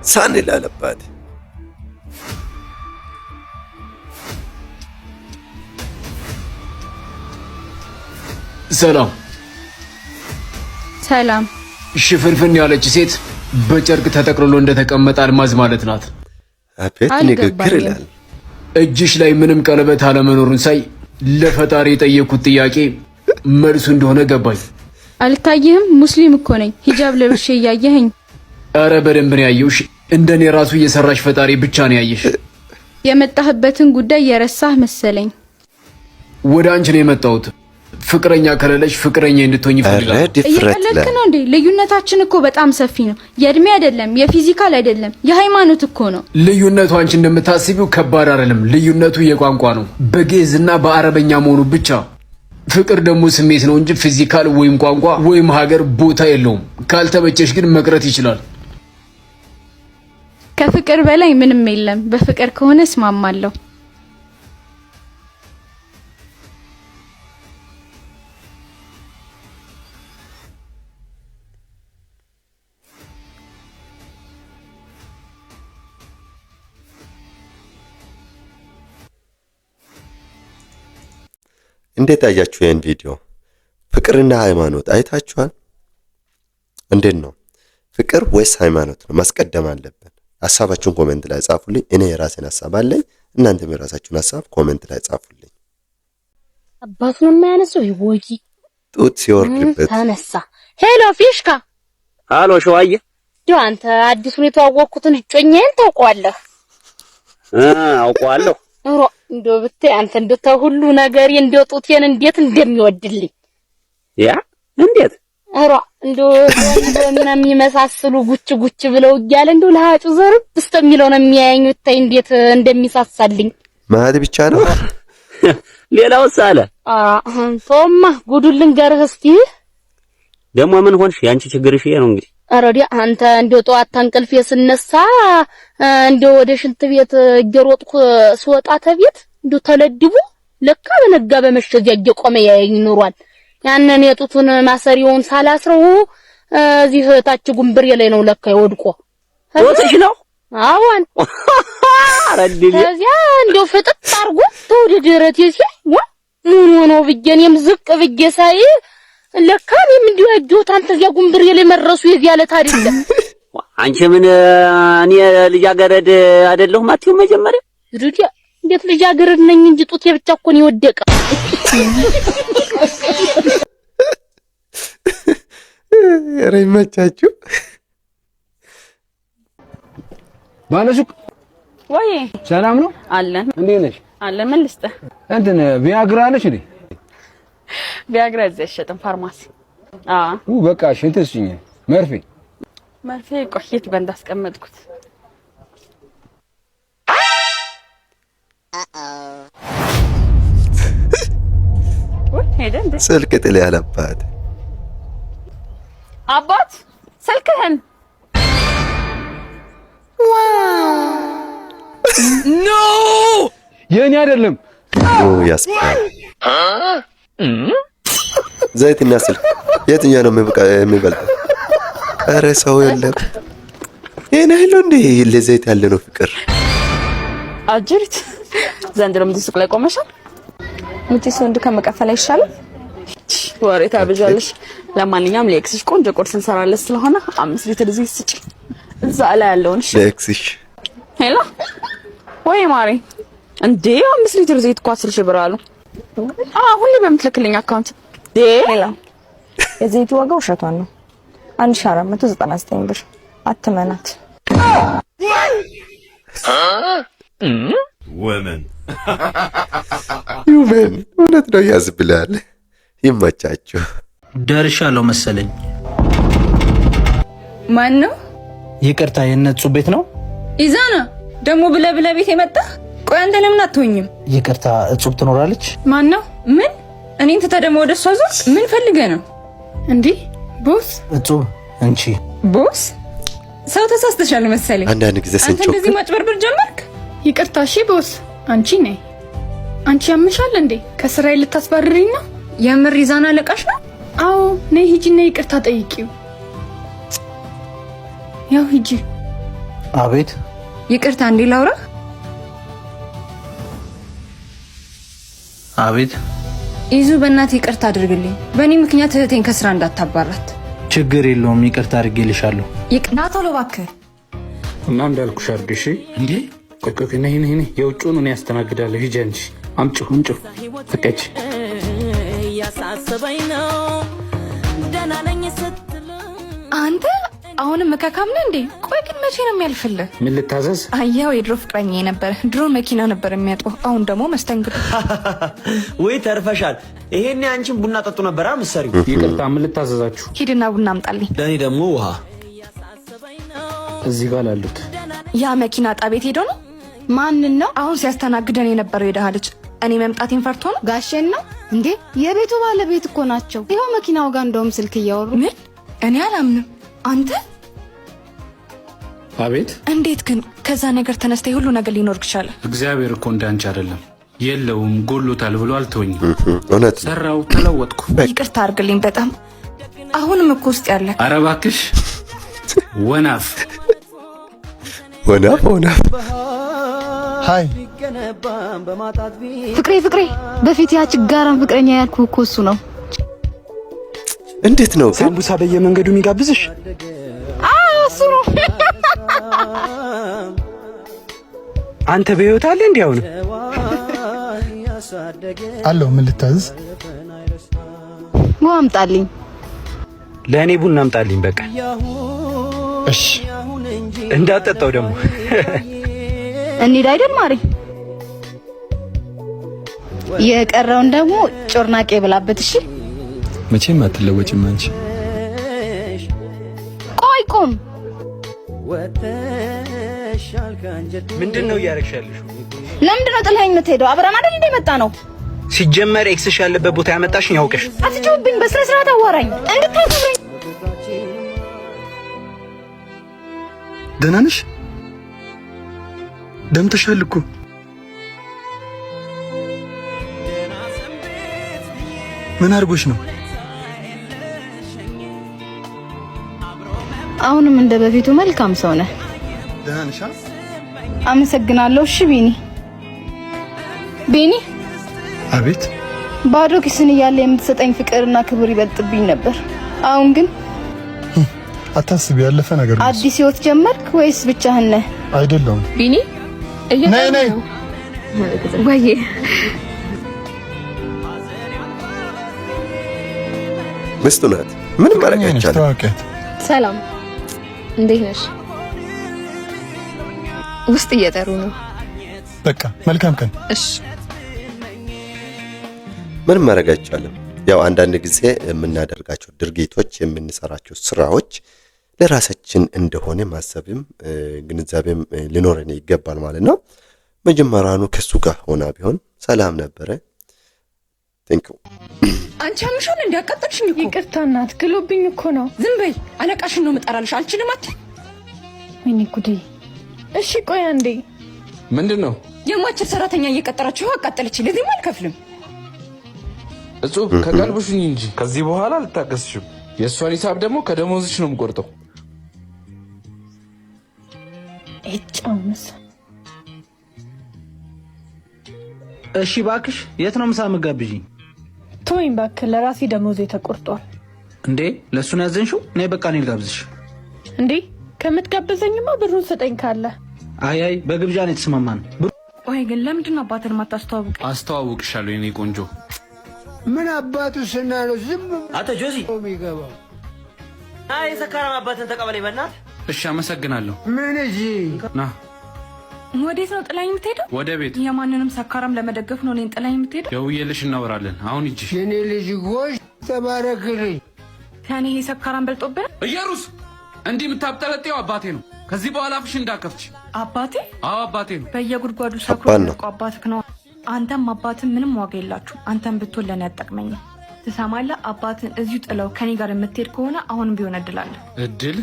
ሳን ይላል አባቴ። ሰላም። ሰላም። ሽፍንፍን ያለች ሴት በጨርቅ ተጠቅልሎ እንደተቀመጠ አልማዝ ማለት ናት። አቤት ንግግር አልገባኝም። ይላል። እጅሽ ላይ ምንም ቀለበት አለመኖሩን ሳይ ለፈጣሪ የጠየኩት ጥያቄ መልሱ እንደሆነ ገባኝ። አልታየህም? ሙስሊም እኮ ነኝ። ሂጃብ ለብሼ እያየኸኝ። ኧረ በደንብ ነው ያየሁሽ። እንደኔ ራሱ የሰራሽ ፈጣሪ ብቻ ነው ያየሽ። የመጣህበትን ጉዳይ የረሳህ መሰለኝ። ወደ አንቺ ነው የመጣሁት። ፍቅረኛ ከሌለሽ ፍቅረኛ እንድትሆኝ ኧረ እፈልጋለሁ። ድፍረት እየቀለድክ ይላል። ነው እንዴ? ልዩነታችን እኮ በጣም ሰፊ ነው። የእድሜ አይደለም፣ የ physical አይደለም፣ የሃይማኖት እኮ ነው። ልዩነቱ አንቺ እንደምታስቢው ከባድ አይደለም። ልዩነቱ የቋንቋ ነው፣ በግዕዝና በአረበኛ መሆኑ ብቻ። ፍቅር ደግሞ ስሜት ነው እንጂ physical ወይም ቋንቋ ወይም ሀገር ቦታ የለውም። ካልተመቸሽ ግን መቅረት ይችላል። ከፍቅር በላይ ምንም የለም። በፍቅር ከሆነ እስማማለሁ። እንዴት አያችሁ ይህን ቪዲዮ? ፍቅርና ሃይማኖት አይታችኋል? እንዴት ነው? ፍቅር ወይስ ሃይማኖት ነው ማስቀደም አለብን? ሀሳባችሁን comment ላይ ጻፉልኝ። እኔ የራሴን ሀሳብ አለኝ፣ እናንተም የራሳችሁን ሀሳብ comment ላይ ጻፉልኝ። አባቱን የማያነሳው ይወጊ። ጡት ሲወርድበት። ተነሳ። Hello ፊሽካ። አሎ ሸዋዬ። እንዲያው አንተ አዲሱን የተዋወቅኩትን እጮኛዬን ታውቀዋለህ? አውቀዋለሁ። ሮ እንደው ብታይ አንተ እንደው ተሁሉ ነገር እንደው ጡቴን እንዴት እንደሚወድልኝ። ያ እንዴት? ሮ እንደው ምናምን የሚመሳስሉ ጉች ጉች ብለው እያለ እንደው ለሀጩ ዘርብ እስከሚለው ነው የሚያየኝ። ብታይ እንዴት እንደሚሳሳልኝ። ማህት ብቻ ነው። ሌላውስ አለ? ቶማ ጉዱን ልንገርህ እስቲ። ደግሞ ምን ሆንሽ? ያንቺ ችግርሽ ይሄ ነው እንግዲህ። ኧረ ወዲያ አንተ እንደው ጠዋት ተንቅልፌ ስነሳ እንደው ወደ ሽንት ቤት እየሮጥኩ ስወጣ ተቤት እንደው ተለድቦ ለካ በነጋ በመሸ እዚያ እየቆመ ያየኝ ኑሯል። ያንን የጡቱን ማሰሪያውን ሳላስረው እዚህ ታች ጉንብሬ ላይ ነው ለካ የወድቆ። ጡትሽ ነው? አዎን። ኧረ እድሌ። ከዚያ እንደው ፍጥጥ አድርጎ ተወደ ደረቴ ሲል ዋ ምን ሆኖ ብዬ እኔም ዝቅ ብዬ ሳይ ለካ እኔም እንዲሁ ያየሁት አንተ እዚያ ጉንብሬ ላይ መድረሱ የዚያ ዕለት አይደለም። አንቺ ምን እኔ ልጃገረድ አይደለሁም አትይውም መጀመሪያ? ሩዲያ እንዴት ልጃገረድ ነኝ እንጂ ጡቴ ብቻ እኮ ነው የወደቀ። ኧረ ይመቻችሁ። ባለሱቅ። ወይ። ሰላም ነው? አለን። እንዴት ነሽ? አለን። ምን ልስጥህ? እንትን ቪያግራ አለሽ እንዴ? ቪያግራ እዚህ አይሸጥም፣ ፋርማሲ። አዎ። በቃ እሺ፣ እንትን ስጪኝ፣ መርፌ። መርፌ ቆይ የት ጋር እንዳስቀመጥኩት። ወይ ሄደ እንዴ? ስልክ ጥል ያለባት። አባት ስልክህን። No፣ የኔ አይደለም። ያስብላል። ዘይትና ስልክ የትኛው ነው የሚበልጠው? ኧረ ሰው የለም። ይሄን ያህል ነው እንዴ ለዘይት ያለ ነው ፍቅር? አጅሪት ዘንድሮም እዚህ ሱቅ ላይ ቆመሻል። ምጪስ ወንድ ከመቀፈል አይሻልም? ወሬ ታበዣለሽ። ለማንኛውም ለ ex ሽ ቆንጆ ቁርስ እንሰራለን ስለሆነ 5 ሊትር ዘይት ስጪ። እዛ ላይ ያለውን እሺ። ለ ex ሽ። Hello ወይ ማሪ፣ እንዴ 5 ሊትር ዘይት እኮ 10,000 ብር አሉ። አዎ ሁሌ በምትልክልኝ account ዴ። Hello፣ የዘይቱ ዋጋ ውሸቷን ነው። 1499 ብር። አትመናት። Women. Women እውነት ነው ያዝብላል። ይመቻችሁ። ደርሻለሁ መሰለኝ። ማን ነው? ይቅርታ፣ የነጹ ቤት ነው? ኢዛና ደግሞ ብለ ብለ ቤት የመጣ። ቆይ አንተ ለምን አትሆኝም? ይቅርታ፣ እጹብ ትኖራለች? ማን ነው? ምን እኔን ትተህ ደግሞ ወደ እሷ ዞር? ምን ፈልገህ ነው? እንዴ boss። እጹብ እንቺ። Boss ሰው ተሳስተሻል መሰለኝ። አንዳንድ ጊዜ አንተ ስንጮክ እንደዚህ ማጭበርበር ጀመርክ? ይቅርታ እሺ boss። አንቺ ነይ። አንቺ ያምሻል እንዴ? ከስራዬ ልታስባርሪኝ ነው? የምር ኢዛና አለቃሽ ነው? አዎ ነይ ሂጂና ይቅርታ ጠይቂው። ያው ሂጂ። አቤት። ይቅርታ እንዴ ላውራ? አቤት። ይዙ በእናትህ ይቅርታ አድርግልኝ። በእኔ ምክንያት እህቴን ከስራ እንዳታባራት። ችግር የለውም፣ ይቅርታ አድርጌልሻለሁ። ና ቶሎ እባክህ። እና እንዳልኩሽ አድርግ እሺ። እንዴ ቆይ ቆይ፣ ነይ ነይ ነይ፣ የውጭውን እኔ ያስተናግዳለሁ። ሂጂ አንቺ፣ አምጪው አምጪው፣ ተቀጭ። አንተ አሁንም መካካም ነህ እንዴ? ቆይ ግን መቼ ነው የሚያልፍልህ? ምን ልታዘዝ? አየኸው የድሮ ፍቅረኛ ነበር። ድሮ መኪና ነበር የሚያጥበው፣ አሁን ደግሞ መስተንግዶ። ወይ ተርፈሻል። ይሄኔ አንቺን ቡና ጠጡ ነበር ምሰሪው። ይቅርታ፣ ምን ልታዘዛችሁ? ሂድና ቡና አምጣልኝ። ለእኔ ደግሞ ውሃ። እዚህ ጋር ላሉት ያ መኪና ጣቤት ሄዶ ነው። ማንን ነው አሁን ሲያስተናግደን የነበረው? የደሃ ልጅ እኔ መምጣቴን ፈርቶ ነው። ጋሼን ነው እንዴ? የቤቱ ባለቤት እኮ ናቸው። ይኸው መኪናው ጋር እንደውም ስልክ እያወሩ። ምን? እኔ አላምንም። አንተ አቤት። እንዴት ግን ከዛ ነገር ተነስተ ሁሉ ነገር ሊኖር ቻለ? እግዚአብሔር እኮ እንዳንቺ አይደለም፣ የለውም ጎሎታል ብሎ አልተወኝም። እውነት ሰራው፣ ተለወጥኩ። ይቅርታ አድርግልኝ በጣም አሁንም እኮ ውስጥ ያለ። ኧረ እባክሽ ወናፍ ወናፍ ወናፍ። Hi። ፍቅሬ ፍቅሬ፣ በፊት ያ ችጋራም ፍቅረኛ ያልኩህ እኮ እሱ ነው። እንዴት ነው ግን? ሳምቡሳ በየመንገዱ የሚጋብዝሽ? አዎ እሱ ነው። አንተ በህይወት አለ እንዴ? አሁን አለሁ። ምን ልታዘዝ? ውሃ አምጣልኝ። ለእኔ ቡና አምጣልኝ። በቃ እሺ። እንዳጠጣው ደግሞ። እንሂድ አይደል ማሪ? የቀረውን ደግሞ ጮርናቄ ብላበት። እሺ። መቼም አትለወጭም አንቺ። ቆይ ቁም። ምንድን ነው እያደረግሽ ያለሽው? ለምንድን ነው ጥለኸኝ የምትሄደው? አብረን አይደል እንደ መጣ ነው። ሲጀመር ex ሽ ያለበት ቦታ ያመጣሽኝ ያውቅሽ። አትጮህብኝ፣ በስነ ስርዓት አዋራኝ እንድታከብረኝ። ደህና ነሽ? ደምተሻል እኮ። ምን አድርጎሽ ነው? አሁንም እንደ በፊቱ መልካም ሰው ነህ። ደህና ነሽ? አመሰግናለሁ። እሺ ቢኒ። ቢኒ። አቤት። ባዶ ኪስን እያለ የምትሰጠኝ ፍቅርና ክብር ይበልጥብኝ ነበር። አሁን ግን አታስቢ፣ ያለፈ ነገር ነው። አዲስ ህይወት ጀመርክ ወይስ ብቻህን ነህ? አይደለሁም። ቢኒ። ነይ ነይ። ወይ ሚስቱ ናት። ምንም ማድረግ አይቻልም። ተዋወቂያት። ሰላም፣ እንዴት ነሽ? ውስጥ እየጠሩ ነው። በቃ መልካም ቀን። እሺ። ምንም ማድረግ አይቻልም። ያው አንዳንድ ጊዜ የምናደርጋቸው ድርጊቶች፣ የምንሰራቸው ስራዎች ለራሳችን እንደሆነ ማሰብም ግንዛቤም ሊኖረን ይገባል ማለት ነው። መጀመሪያውኑ ከሱ ጋር ሆና ቢሆን ሰላም ነበረ። Thank you። አንቺ አምሻል እንዴ? አቃጠልሽኝ እኮ። ይቅርታ እናት፣ ግሎብኝ እኮ ነው። ዝም በይ። አለቃሽን ነው የምጠራልሽ። አልችልም አትይ። ወይኔ ጉዴ። እሺ ቆይ አንዴ። ምንድን ነው? የማችል ሰራተኛ እየቀጠራችሁ አቃጠለች። ለዚህም አልከፍልም። እጹብ ከቀልብሽኝ እንጂ ከዚህ በኋላ አልታገስሽም። የእሷን ሂሳብ ደግሞ ከደሞዝሽ ነው የምቆርጠው። እጫውንስ እሺ እባክሽ፣ የት ነው ምሳ የምትጋብዢኝ? ተወኝ እባክህ፣ ለራሴ ደሞዜ ተቆርጧል። እንዴ ለእሱ ነው ያዘንሽው? ነይ በቃ እኔ ልጋብዝሽ። እንዴ ከምትጋብዘኝማ ብሩን ስጠኝ ካለ። አይ አይ፣ በግብዣ ነው የተስማማነው። ቆይ ግን ለምንድን ነው አባትን የማታስተዋውቀኝ? አስተዋውቅሻለሁ የኔ ቆንጆ። ምን አባቱ ስና ነው ዝም አንተ ጆሲ የሚገባው? አይ የሰካራም አባትን ተቀበለኝ በእናትህ። እሺ አመሰግናለሁ። ምን እዚህ ና። ወዴት ነው ጥላኝ የምትሄደው? ወደ ቤት። የማንንም ሰካራም ለመደገፍ ነው እኔን ጥላኝ የምትሄደው? ደውዬልሽ እናወራለን። አሁን ሂጂ። የኔ ልጅ ጎሽ ተባረክልኝ። ከእኔ ይሄ ሰካራም በልጦብህ? እየሩስ እንዲህ የምታብጠለጤው አባቴ ነው። ከዚህ በኋላ አፍሽ እንዳከፍች። አባቴ? አዎ አባቴ ነው። በየጉድጓዱ ሰክሮ ከባድ ነው። የሚወድቀው አባትህ ነው። አንተም አባትህ ምንም ዋጋ የላችሁ። አንተም ብትሆን ለእኔ አትጠቅመኝም። ትሰማለህ? አባትን እዚሁ ጥለው ከኔ ጋር የምትሄድ ከሆነ አሁንም ቢሆን እድል አለ። እድል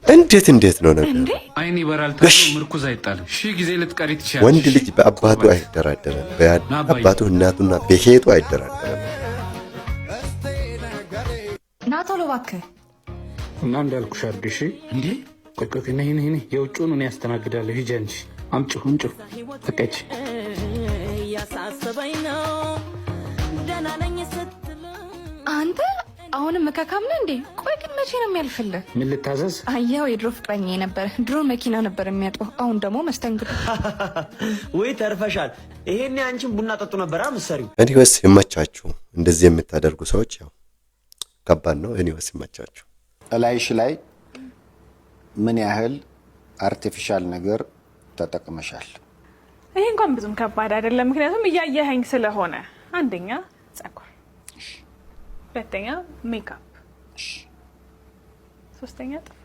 እንዴት እንዴት ነው ነገሩ? እንዴ አይን ይበራል ተብሎ ምርኩዝ አይጣልም። ሺህ ጊዜ ልትቀሪ ትችያለሽ። ወንድ ልጅ በአባቱ አይደራደርም። በአባቱ እናቱና በሄጡ አይደራደርም። ና ቶሎ እባክህ። እና እንዳልኩሽ አድርግ እሺ። እንዴ ቆይ ቆይ፣ ነይ ነይ ነይ፣ የውጭውን እኔ ያስተናግዳለሁ። ሂጂ አንቺ፣ አምጪው አምጪው። በቃ ይቺ እያሳሰበኝ ነው ደህና ነኝ ስትል አንተ አሁንም መካካም ነህ እንዴ? ቆይ ግን መቼ ነው የሚያልፍልህ? ምን ልታዘዝ? አየኸው፣ የድሮ ፍቅረኛ ነበር። ድሮ መኪና ነበር የሚያጥበው፣ አሁን ደግሞ መስተንግዶ። ወይ ተርፈሻል። ይሄኔ አንቺም ቡና ጠጡ ነበር ምሰሪው። Anyways ይመቻችሁ። እንደዚህ የምታደርጉ ሰዎች ያው ከባድ ነው። Anyways ይመቻችሁ። እላይሽ ላይ ምን ያህል artificial ነገር ተጠቅመሻል? ይሄ እንኳን ብዙም ከባድ አይደለም፣ ምክንያቱም እያየኸኝ ስለሆነ። አንደኛ ጸጉር፣ ሁለተኛ ሜካፕ፣ ሶስተኛ ጥፍር።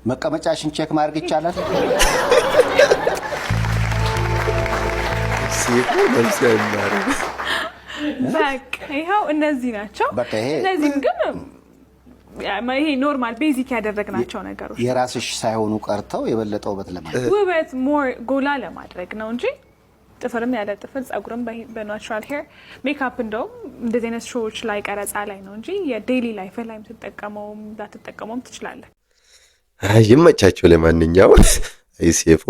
መቀመጫሽን check ማድረግ ይቻላል? ሲፉ ነፍስ አይማርም። በቃ ይኸው እነዚህ ናቸው። በቃ ይሄ እነዚህም ግን ይሄ normal basic ያደረግናቸው ነገሮች የራስሽ ሳይሆኑ ቀርተው የበለጠ ውበት ለማለት ውበት more ጎላ ለማድረግ ነው እንጂ ጥፍርም ያለ ጥፍር፣ ጸጉርም በ natural hair፣ makeup እንደውም እንደዚህ አይነት show ዎች ላይ ቀረጻ ላይ ነው እንጂ የ daily life ላይ የምትጠቀመውም ላትጠቀመውም ትችላለህ። አይ ይመቻችሁ። ለማንኛውም አይሴፉ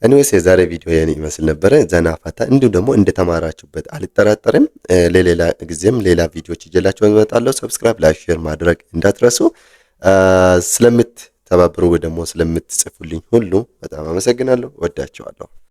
anyways የዛሬ ቪዲዮ ይህን ይመስል ነበረ። ዘና ፈታ እንዲሁም ደግሞ እንደተማራችሁበት አልጠራጠርም። ለሌላ ጊዜም ሌላ ቪዲዮዎች ይዤላችሁ እመጣለሁ። Subscribe፣ like፣ share ማድረግ እንዳትረሱ። ስለምትተባበሩ ወይ ደግሞ ስለምትጽፉልኝ ሁሉ በጣም አመሰግናለሁ። ወዳችኋለሁ።